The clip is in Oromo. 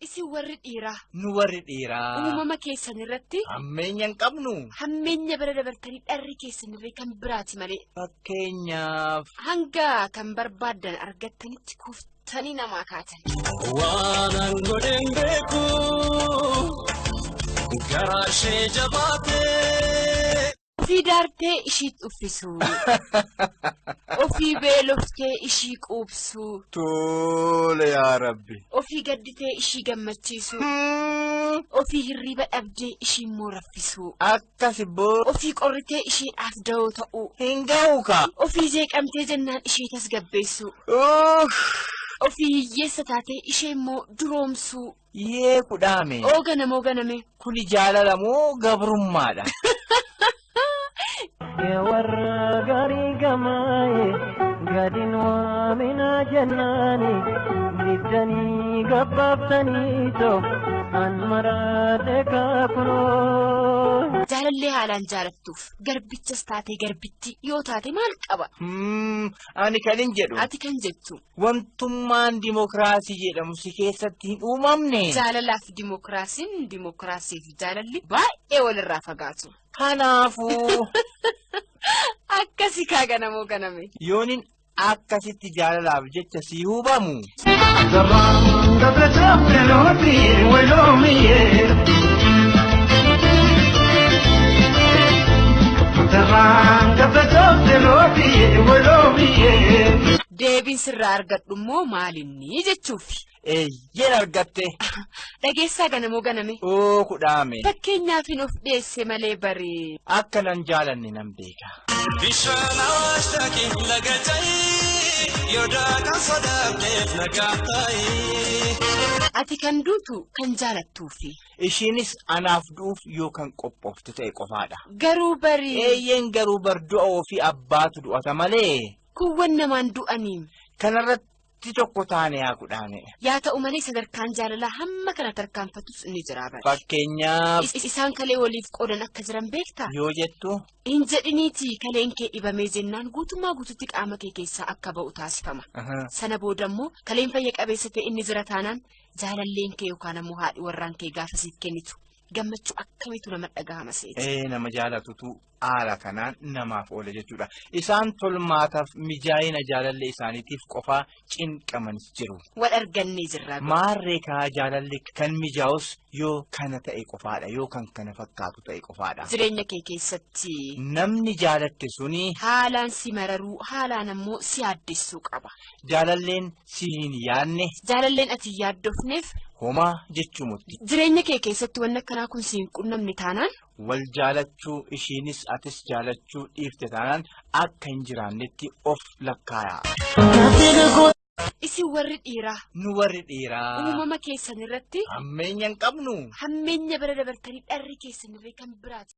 Isin warri dhiiraa. Nu warri dhiiraa. Uumama keessan irratti. Hammeenya hin qabnu. Hammeenya bira dabartanii dharri keessan irree kan biraati malee. Fakkeenyaaf. Hanga kan barbaaddan argattanitti kuftanii namaa kaatan. Waanan godhen beeku garaa ishee jabaatee. Ofii daartee ishiitti uffisuu. Ofii beeloftee ishii quubsuu. Tole yaa Rabbi. Ofii gadditee ishii gammachiisuu. Ofii hirriba dhabdee ishii immoo raffisuu. Akkas ibboo. Ofii qorritee isheedhaaf da'oo ta'uu. Hin ga'u kaa. Ofii jeeqamtee jennaan ishee tasgabbeessuu. Ofii hiyyeessa taatee ishee immoo duroomsuu. Yee kudhaame. Oo ganamoo ganame. Kuni jaalala moo gabrummaadha? Warra gaarii gamaaye gadin waaminaa jennaani diddanii gabbaaftaniitoo an maraate kaakunoo. Jaalallee haalaan jaalattuuf garbichas taatee garbitti yoo taate maal qaba? Ani kan hin jedhu. Ati kan jettu. Wantummaan dimokiraasii jedhamu si keessatti hin uumamne. Jaalalaaf dimokiraasiin dimokiraasiif jaalalli baay'ee walirraa fagaatu. Kanaafuu. Akkasi kaa ganamoo ganame. Yoonin akkasitti jaalalaaf jecha si hubamu. Deebiin sirraa argadhu immoo maalinni jechuufi. Eeyyeen argatte. Dhageessaa ganamoo ganame. Oo kudhaame. Fakkeenyaaf hin of dhiyeesse malee bari. Akka nan jaalanne nan beeka. Bishaan awaash dhaqee laga ce'ii yoo daakkan sodaatteef nagaa ta'ii. Ati kan duutu kan jaalattuufi. Ishiinis anaaf du'uuf yoo kan qophoofte ta'e qofaadha. Garuu bari. Eeyyeen garuu bar du'a ofii abbaatu du'ata malee. Kuuwwan namaan du'aniin. Kanarratti tokko taane yaa kudhaame. Yaa ta'u malee sadarkaan jaalalaa hamma kana tarkaanfatus ni jira bari. Fakkeenyaaf. Isaan kalee waliif qoodan akka jiran beektaa? Yoo jettu. Hin jedhiniitii kaleen kee dhibamee jennaan guutummaa guututti qaama kee keessaa akka ba'u taasifama. Sana booda immoo kaleen fayya qabeessa ta'e inni jira taanaan jaalalleen kee yookaan ammoo haadhi warraan kee gaafa siif kennitu gammachuu akkamiitu nama dhagahama seeti. Ee nama jaalatutu haala kanaan namaaf oola jechuudha. Isaan tolmaataaf mijaa'ina jaalallee isaaniitiif qofaa cinqamanis jiru. Wal argannee jirra. Maarree kaa jaalalli kan mijaa'us yoo kana ta'e qofaadha yoo kan kana fakkaatu ta'e qofaadha. Jireenya kee keessatti. Namni jaalatte suni. Haalaan si mararuu haalaan ammoo si yaaddessuu qaba. Jaalalleen si hin yaadne. Jaalalleen ati hin yaaddofneef. Homaa jechuu mutti. Jireenya kee keessatti wanni akkanaa kun si hin qunnamne taanaan. Wal jaalachuu ishiinis atis jaalachuu dhiifte taanaan akka hin jiraannetti of lakkaayaa. Isin warri dhiiraa. Nu warri dhiiraa. Uumama keessan irratti. Hammeenya hin qabnu. Hammeenya bira dabartanii dharri keessan irree kan biraati.